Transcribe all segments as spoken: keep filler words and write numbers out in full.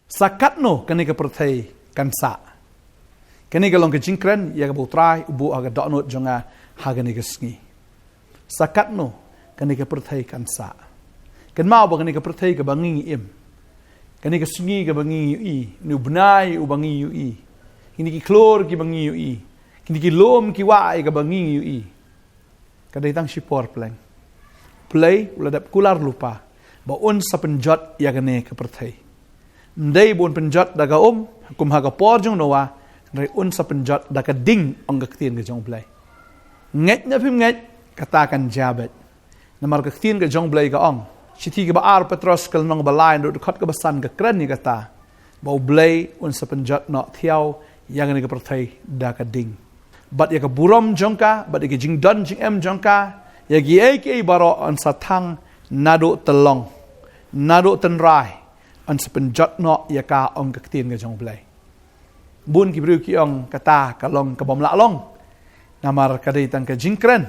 Sa katno kane ka pyrthei kan sah? Kane ka long ka jingkren ïa kaba U Trai u buh ha ka dohnud jong nga ha kane ka sngi. Sa katno kane ka pyrthei kan sah? Kynmaw ba kane ka pyrthei kaba ngi im, kane ka sngi kaba ngi ïohi, une u bnai uba ngi ïohi, kine ki khlur kiba ngi ïohi, kine ki lum ki wah ïa kaba ngi ïohi, ka dei tang shipor pleng. Blei u la dep kular lypa ba un sa pynjot ïa kane ka pyrthei. Ym dei ba un pynjot da ka um kum ha ka por jong Noah, hynrei un sa pynjot da ka ding, ong ka ktien ka jong U Blei. Ngeit ne phim ngeit, kata kan jia beit. Namar ka ktien ka jong U Blei ka ong, shithi kaba ar Petros ka lynnong ba lai, dkhot kaba san ka kren ïa kata, ba U Blei un sa pynjot noh thiaw ïa kane ka pyrthei da ka ding. Bad ïa ka burom jong ka, bad ïa ka jingdon jingem jong ka, ïa kiei kiei baroh yn sa thang naduh tyllong, naduh tynrai, yn sa pynjot noh ïa ka, ong ka ktien ka jong U Blei. Bun ki briew ki ong kata ka long kabym lah long. Namar ka dei tang ka jingkren,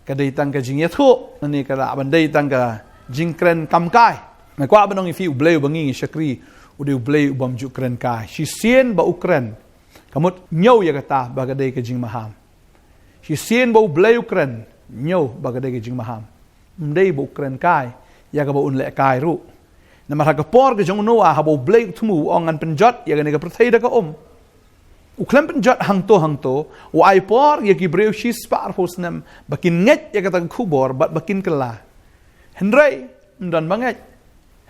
ka dei tang ka jingïathuh, lane ka lah ban dei tang ka jingkren kam kai. Nga kwah ban ong ïa phi, U Blei uba ngi shakri u dei U Blei ubym ju kren kai. Shisien ba u kren, ka mut ñiew ïa kata ba ka dei ka jingmaham. Shisien ba U Blei u kren, ñiew ba ka dei ka jingmaham. Ym dei ba u kren kai ïa kaba un leh kai ruh. Namar ha ka por ka jong u Noah, haba U Blei u thmu, u ong ngan pynjot ïa kane ka pyrthei da ka um, u khlem pynjot hangto hangto, u ai por ïa ki briew shispah arphew snem ba kin ngeit ïa kata ka khubor bad ba kin kylla. Hynrei ym don ba ngeit.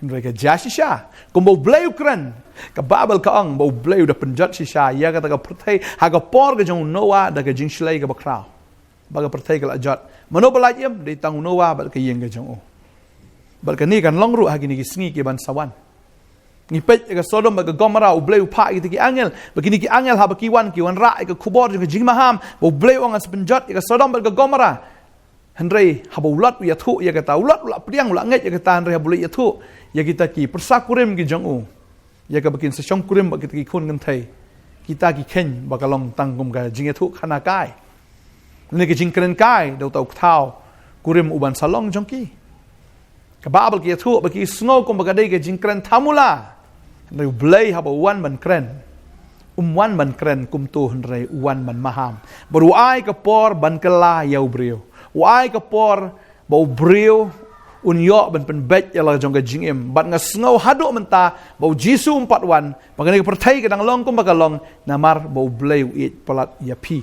Hynrei ka jia shisha kumba U Blei u kren. Ka Baibl ka ong ba U Blei u da pynjot shisha ïa kata ka pyrthei ha ka por ka jong u Noah da ka jingshlei kaba khraw. Ba ka pyrthei ka la jot. Mano ba lait im? Dei tang u Noah bad ka ïing ka jong u. Bad kane kan long ruh ha kine ki sngi kiban sa wan. Ngi peit ïa ka Sodom bad ka Gomorrah, U Blei u phah ïa kita ki angel. Bad kine ki angel haba ki wan, ki wanrah ïa ka khubor jong ka jingmaham ba U Blei u ong ngan sa pynjot ïa ka Sodom bad ka Gomorrah. Hynrei haba u Lot u ïathuh ïa kata, u Lot u la pdiang, u la ngeit ïa kata, hynrei haba u la ïathuh ïa kita ki pyrsa kurim ki jong u, ïa kaba kin sa shong kurim bad kita ki khun kynthei, kita ki kheiñ ba ka long tang kum ka jingïathuh khana kai, ne ka jingkren kai da uta u kthaw kurim uban sa long jong ki. Ka Baibl ka ïathuh ba ki sngew kumba ka dei ka jingkren thamula. Hynrei U Blei haba u wan ban kren, um wan ban kren kumto, hynrei u wan ban maham. Bad u ai ka por ban kylla ïa u briew. U ai ka por ba u briew un ïoh ban pynbeit ïa la jong ka jingim. Bad nga sngew haduh mynta ba U Jisu um pat wan, ba kane ka pyrthei ka dang long kumba ka long, namar ba U Blei u ïeit palat ïa phi.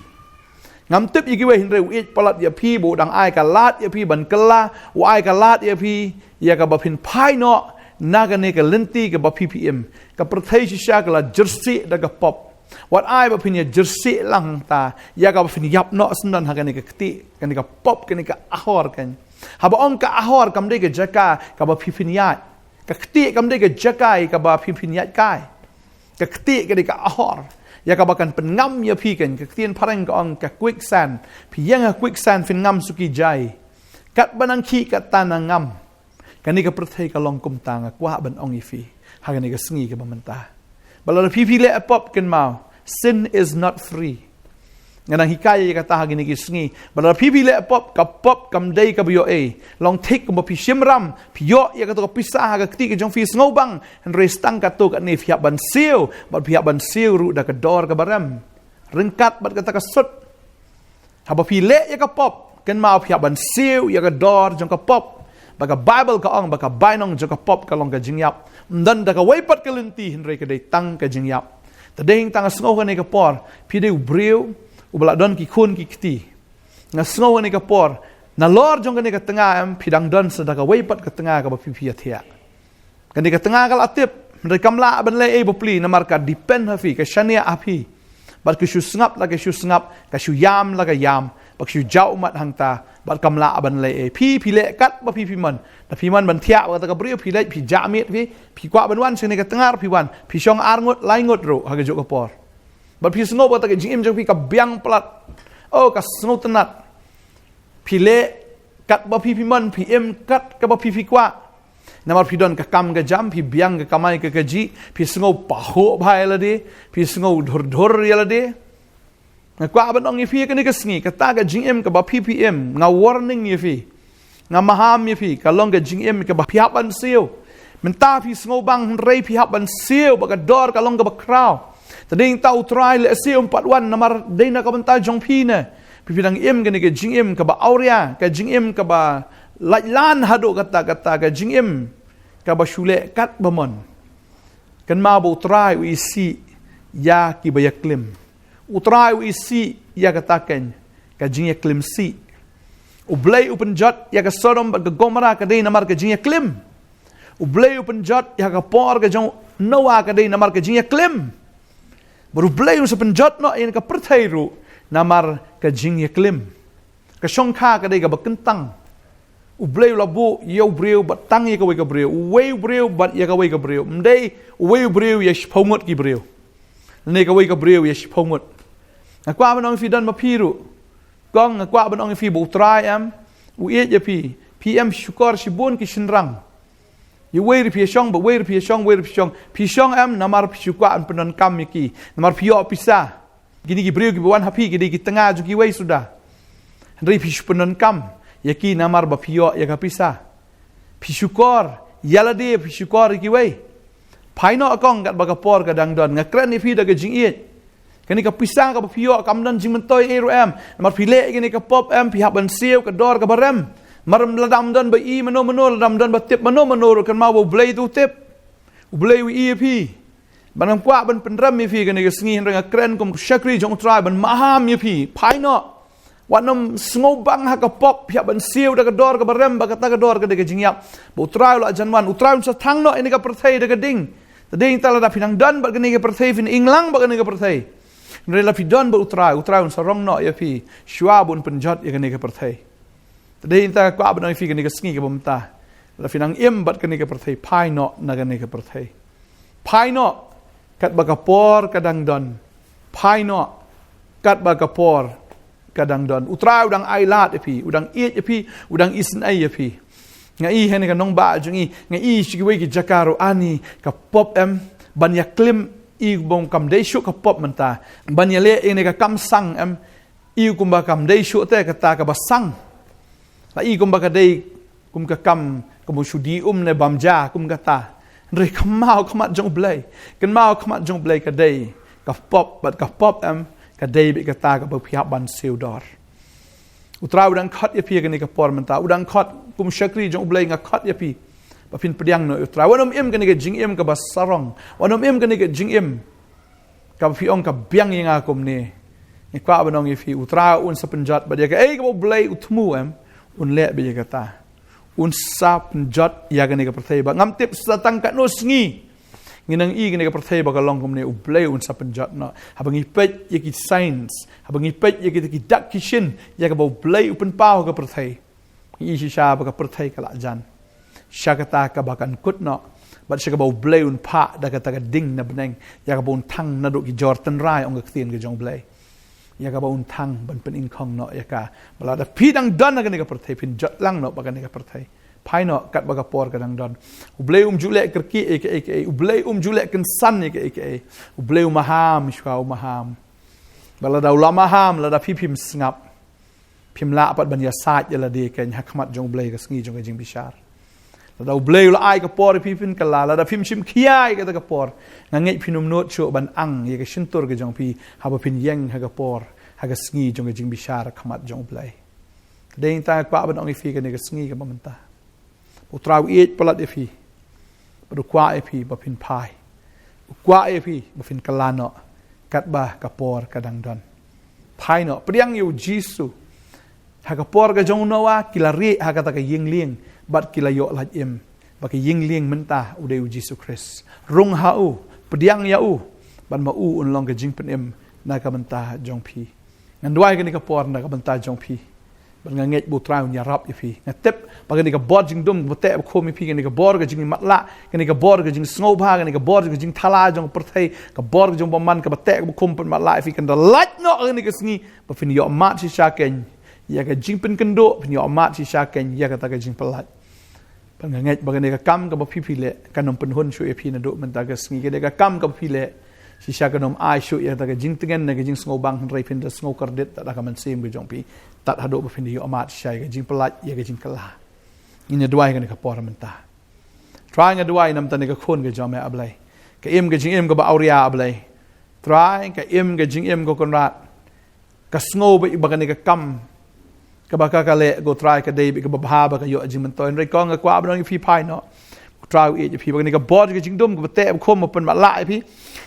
Ngam tip ïa kiwei, hynrei u ïeit palat ïa phi, ba u dang ai ka lad ïa phi ban kylla, u ai ka lad ïa phi ïa kaba phin phai noh na kane ka lynti kaba phi phi im. Ka pyrthei shisha ka la jyrsieh da ka pop. Wat ai ba phin ïa jyrsieh lang hangta ïa kaba phin ïap noh syndon ha kane ka ktieh, kane ka pop, kane ka ahor kan. Haba ong ka ahor, kam dei ka jaka kaba phi phin ïaid. Ka ktieh kam dei ka jaka ïa kaba phi phin ïaid kai. Ka ktieh ka dei ka ahor ïa kaba kan pynngam ïa phi kan. Ka ktien phareng ka ong ka quicksand. Phi ïeng ha quicksand phin ngam suki jai. Katba nang khih katta nang ngam. Kane ka pyrthei ka long kumta, nga kwah ban ong ïa phi ha kane ka sngi kaba mynta. Ba lada phi phi leh pop, kynmaw, sin is not free. Nga dang hikai ïa kata ha kine ki sngi. Ba lada phi phi leh pop, ka pop kam dei kaba ïoh ei. Long thik kumba phi shim ram, phi ïoh ïa kato ka pisa ha ka kti ka jong phi sngewbang. Hynrei tang kato kane phi hap ban siew, bad phi hap ban siew ruh da ka dor kaba rem. Ryngkat bad kata ka sut. Haba phi leh ïa ka pop, kynmaw phi hap ban siew ïa ka dor jong ka pop. Ba ka Baibl ka ong ba ka bainong jong ka pop ka long ka jingïap. Ym don da kawei pat ka lynti, hynrei ka dei tang ka jingïap. Te dei hangta nga sngew kane ka por, phi dei u briew uba la don ki khun ki kti. Nga sngew kane ka por, nalor jong kane ka tnga em, phi dang don sa da kawei pat ka tnga kaba phi phi ïathiah. Kane ka tnga ka la tip, hynrei kam lah ban leh ei bapli, namar ka depend ha phi, ka shaniah ha phi. Bad ka shu sngap la ka shu sngap, ka shu ïam la ka ïam, bad ka shu jaw ummat hangta, bad kam lah ban leh ei. Phi phi leh katba phi phi mon. Da phi mon ban thiah bad kata ka briew, phi leit phi jah miet phi, phi kwah ban wan sha kane ka tnga, phi wan, phi shong ar ngut lai ngut ruh ha kajuh ka por. Bad phi sngew ba kata ka jingim jong phi ka biang palat. Oh, ka sngewtynnat. Phi leh katba phi phi mon, phi im kat kaba phi phi kwah. Namar phi don ka kam ka jam, phi biang ka kamai ka kajih, phi sngew pahuh bha ïa lade, phi sngew dhur dhur ïa lade. Nga kwah ban ong ïa phi kane ka sngi, kata ka jingim kaba phi phi im, nga warning ïa phi. Nga maham ïa phi, ka long ka jingim kaba phi hap ban siew. Mynta phi sngewbang hynrei phi hap ban siew ba ka dor ka long kaba khraw. Te dei nangta U Trai lehse um pat wan namar dei na ka bynta jong phi ne. Phi phi dang im kane ka jingim kaba awria, ka jingim kaba laitlan haduh katta katta, ka jingim kaba shu leh kat ba mon. Kynmaw ba U Trai u isih ïa kiba ïaklim. U Trai u isih ïa kata keiñ, ka jingïaklim sih. U Blei u pynjot ïa ka Sodom bad ka Gomorrah ka dei namar ka jingïaklim. U Blei u pynjot ïa ka por ka jong Noah ka dei namar ka jingïaklim. Bad U Blei un sa pynjot noh ïa ka pyrthei ruh namar ka jingïaklim. Ka shongkha ka dei kaba kyntang. U Blei u la buh ïa u briew bad tang ïa kawei ka briew, uwei u briew bad ïa kawei ka briew. Ym dei uwei u briew ïa shiphew ngut ki briew, ne kawei ka briew ïa shiphew ngut. Nga kwah ban ong ïa phi don ma phi ruh. Kong, nga kwah ban ong ïa phi ba U Trai em u ïeit ïa phi. Phi em shukor shibun ki shynrang. Ïa uwei ruh phi ïa shong, ba uwei ruh phi ïa shong, uwei ruh phi shong. Phi shong em namar phi shu kwah ban pyndonkam ïa ki, namar phi ïoh pisa. Kine ki briew kiba wan ha phi ki dei ki tnga jong kiwei suda. Hynrei phi shu pyndonkam ïa ki namar ba phi ïoh ïa ka pisa. Phi shukor ïa lade, phi shukor ïa kiwei. Phai noh kong katba ka por ka dang don. Nga kren ïa phi da ka jingïeit. Kane ka pisa kaba phi ïoh kam don jingmyntoi ei ruh em. Namar phi leh kane ka pop em, phi hap ban siew ka dor kaba rem. Mar lada ym don ba i mano mano, lada ym don ba tip mano mano ruh, kynmaw ba U Blei u tip. U Blei u ïeit ïa phi. Bad ngam kwah ban pynrem ïa phi kane ka sngi, hynrei nga kren kum u shakri jong U Trai ban maham ïa phi. Phai noh. Wat nym sngewbang ha ka pop, phi hap ban siew da ka dor kaba rem, ba kata ka dor ka dei ka jingïap. Ba U Trai u la jan wan, U Trai un sa thang noh ïa kane ka pyrthei da ka ding. Te dei nangta lada phi nang don bad kane ka pyrthei, phin ing lang bad kane ka pyrthei. Hynrei lada phi don bad U Trai, U Trai un sa rong noh ïa phi shuwa ba un pynjot ïa kane ka pyrthei. Te dei nangta nga kwah ban ong ïa phi kane ka sngi kaba mynta, lada phi nang im bad kane ka pyrthei, phai noh na kane ka pyrthei. Phai noh katba ka por ka dang don. Phai noh katba ka por ka dang don. U Trai u dang ailad ïa phi, u dang ïeit ïa phi, u dang isynei ïa phi. Nga i ha kane ka nongbah jong ngi, nga i sha kiwei ki jaka ruh ani ka pop em, ban ïaklim i bym kam dei shuh ka pop mynta. Ban ïaleh ïa kane ka kam sang em, i kumba kam dei shuh te kata kaba sang. La i kumba ka dei kum ka kam, kum u shu dih um ne bam ja kum kata. Hynrei kynmaw khmat jong U Blei. Kynmaw khmat jong U Blei ka dei ka pop, bad ka pop em ka dei beit kata kaba phi hap ban siew dor. U Trai u dang khot ïa phi kane ka por mynta. U dang khot kum shakri jong U Blei, nga khot ïa phi ba phin pdiang noh ïa U Trai. Wat nym im kane ka jingim kaba sarong. Wat nym im kane ka jingim kaba phi ong ka biang ïa nga kumne. Nga kwah ban ong ïa phi, U Trai un sa pynjot bad ïa kaei kaba U Blei u thmu em, un leh beit ïa kata. Un sa pynjot ïa kane ka pyrthei. Ba ngam tip sa tang katno sngi ngin nang i kane ka pyrthei ba ka long kumne, U Blei un sa pynjot noh. Haba ngi peit ïa ki signs, haba ngi peit ïa kita ki dak ki shin ïa kaba U Blei u pynpaw ha ka pyrthei, ngi i shisha ba ka pyrthei ka la jan. Sha kata kaba kan kut noh, bad sha kaba U Blei un phah da kata ka ding na bneng, ïa kaba un thang naduh ki jor tynrai, ong ka ktien ka jong U Blei. Ïa kaba un thang ban pyningkhong noh ïa ka. Ba lada phi dang don ha kane ka pyrthei, phin jot lang noh bad kane ka pyrthei. Phai noh katba ka por ka dang don. U Blei um ju leh kyrkieh ïa kaei kaei. U Blei um ju leh kynsan ïa kaei kaei. U Blei u maham shuwa, u maham. Ba lada u la maham, lada phi phim sngap, phim lah pat ban ïasaid ïa lade keiñ ha khmat jong U Blei ka sngi jong ka jingbishar. Lada U Blei u la ai ka por ïa phi, phin kylla, lada phim shim khia ïa kata ka por, nga ngeit phin ym nud shuh ban ang ïa ka shyntur ka jong phi haba phin ïeng ha ka por, ha ka sngi jong ka jingbishar ha khmat jong U Blei. Dei nangta nga kwah ban ong ïa phi kane ka sngi kaba mynta, U Trai u ïeit palat ïa phi, bad u kwah ïa phi ba phin phai. U kwah ïa phi ba phin kylla noh katba ka por ka dang don. Phai noh, pdiang ïa U Jisu. Ha ka por ka jong u Noah ki la rieh ha kata ka ïing lieng, bad ki la ïoh lait im ba ka ïing lieng mynta u dei U Jisu Khrist. Rung ha u, pdiang ïa u, bad ma u un long ka jingpynim na ka bynta jong phi. Ngan duwai kane ka por na ka bynta jong phi, bad nga ngeit ba U Trai un ïarap ïa phi. Nga tip ba kane ka bor jingdum ba teh ba khum ïa phi, kane ka bor ka jingmatlah, kane ka bor ka jingsngewbha, kane ka bor ka jingthala jong ka pyrthei, ka bor ka jingbymman kaba teh ba khum, pynmatlah ïa phi, kan da lait noh kane ka sngi ba phin ïoh mad shisha keiñ ïa ka jingpynkynduh, phin ïoh mad shisha keiñ ïa kata ka jingpyllait. Bad nga ngeit ba kane ka kam kaba phi phi leh kan ym pynhun shuh ïa phi naduh mynta ka sngi. Kane ka kam kaba phi leh shisha kan ym ai shuh ïa kata ka jingtngen ne ka jingsngewbang, hynrei phin da sngew kordit tad ha ka mynsiem ka jong phi, tad haduh ba phin da ïoh mad shisha ïa ka jingpyllait, ïa ka jingkylla. Ngin ïa duwai kane ka por mynta. Trai, nga duwai namar kane ka khun ka jong me, A Blei. Ka im ka jingim kaba awria, A Blei. Trai, ka im ka jingim, ko Kynrad, ka sngew ba, ba kane ka kam kaba ka, ka leh, ko Trai, ka dei bad kaba bha ba ka ïoh jingmyntoi. Hynrei ko, nga kwah ban ong ïa phi, phai noh. Ko Trai, u ïeit ïa phi ba kane ka bor ka jingdum kaba teh ba khum ba pynmatlah ïa phi,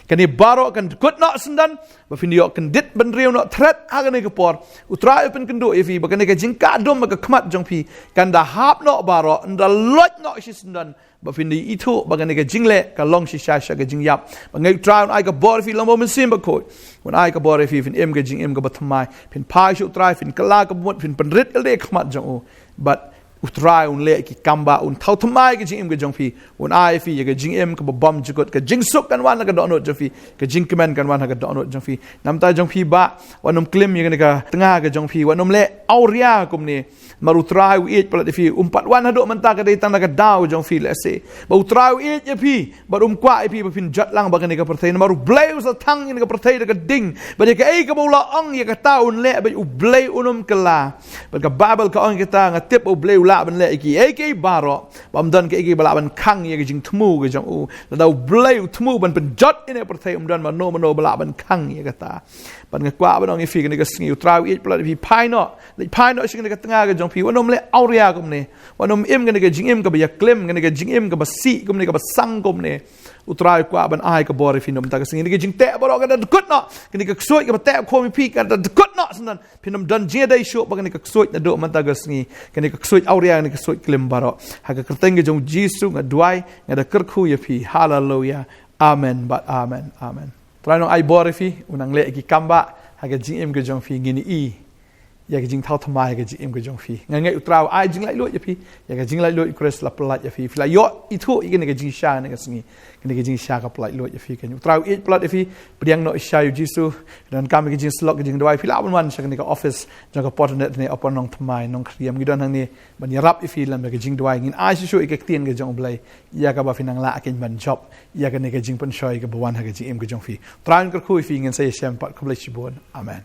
kane baroh kan dkut noh syndon, ba phin ïoh kyndit bynriew noh thret ha kane ka por. U Trai u pynkynduh ïa phi ba kane ka jingkah dum ha ka khmat jong phi kan da hap noh baroh, kan da loit noh shisyndon, ba phin da ithuh ba kane ka jingleh ka long shisha sha ka jingïap. Ba nga ong, U Trai un ai ka bor ïa phi, Lord, bad Mynsiem Bakhuid un ai ka bor ïa phi, phin im ka jingim kaba thymmai, phin phai sha U Trai, phin kylla ka bamut, phin pynrit ïalade ha khmat jong u. Bad U Trai un leh ki kam ba un thaw thymmai ka jingim ka jong phi, un ai ïa phi ïa ka jingim kaba bymjukut, ka jingsuk kan wan ha ka dohnud jong phi, ka jingkmen kan wan ha ka dohnud jong phi. Namar jong phi Bah, wat nym klim ïa kane ka tnga ka jong phi, wat nym leh awria kumne. Namar U Trai u ïeit palat ïa phi, um pat wan haduh mynta ka dei tang da ka daw jong phi lehse. Ba U Trai u ïeit ïa phi, bad um kwah ïa phi ba phin jot lang bad kane ka pyrthei. Namar U Blei u sa thang ïa kane ka pyrthei da ka ding, bad ïa kaei kaba u la ong ïa kata un leh, bad U Blei un ym kylla. Bad ka Baibl ka ong ïa kata, nga tip U Blei u lah ban leh ïa kiei kiei baroh, ba ym don kaei kaei ba lah ban khang ïa ka jingthmu ka jong u. Lada U Blei u thmu ban pynjot ïa kane ka pyrthei, ym don mano mano ba lah ban khang ïa kata. Bad nga kwah ban ong ïa phi kane ka sngi, U Trai u ïeit palat ïa phi, phai noh, leit phai noh sha kane ka tnga ka jong phi, wat nym leh awria kumne, wat nym im kane ka jingim kaba ïaklim, kane ka jingim kaba sih kumne, kaba sang kumne. U Trai u kwah ban ai ka bor ïa phi namar kane ka sngi, kane ka jingteh baroh kan da dkut noh, kane ka ksuid kaba teh khum ïa phi kan da dkut noh syndon, phin ym don jingïadei shuh bad kane ka ksuid naduh mynta ka sngi, kane ka ksuid awria, kane ka ksuid klim baroh. Ha ka kyrteng ka jong U Jisu nga duwai, nga da kyrkhu ïa phi. Haleluia. Amen bad amen. Amen. Trai un ai bor ïa phi, un nang leh ïa ki kam ba ha ka jingim ka jong phi, ngin ïohi ïa ka jingthaw thymmai ha ka jingim ka jong phi. Nga ngeit U Trai u ai jinglaitluid ïa phi, ïa ka jinglaitluid U Khrist la pyllait ïa phi. Phi la ïoh ithuh ïa kane ka jingshisha kane ka sngi, kane ka jingshisha ka pyllaitluid ïa phi. Kane U Trai u ïeit palat ïa phi, pdiang noh shisha ïa U Jisu. Donkam ïa ka jingsyllok, ka jingduwai, phi lah ban wan sha kane ka office jong ka Port Internet ne Upper Nongthymmai, Nongkrem, ngi don hangne ban ïarap ïa phi lem da ka jingduwai. Ngin ai shuh shuh ïa ka ktien ka jong U Blei, ïa kaba phin nang lah keiñ ban jop ïa kane ka jingpynshoi kaba wan ha ka jingim ka jong phi. Trai un kyrkhu ïa phi, ngin sa ïashem pat. Khublei shibun. Amen.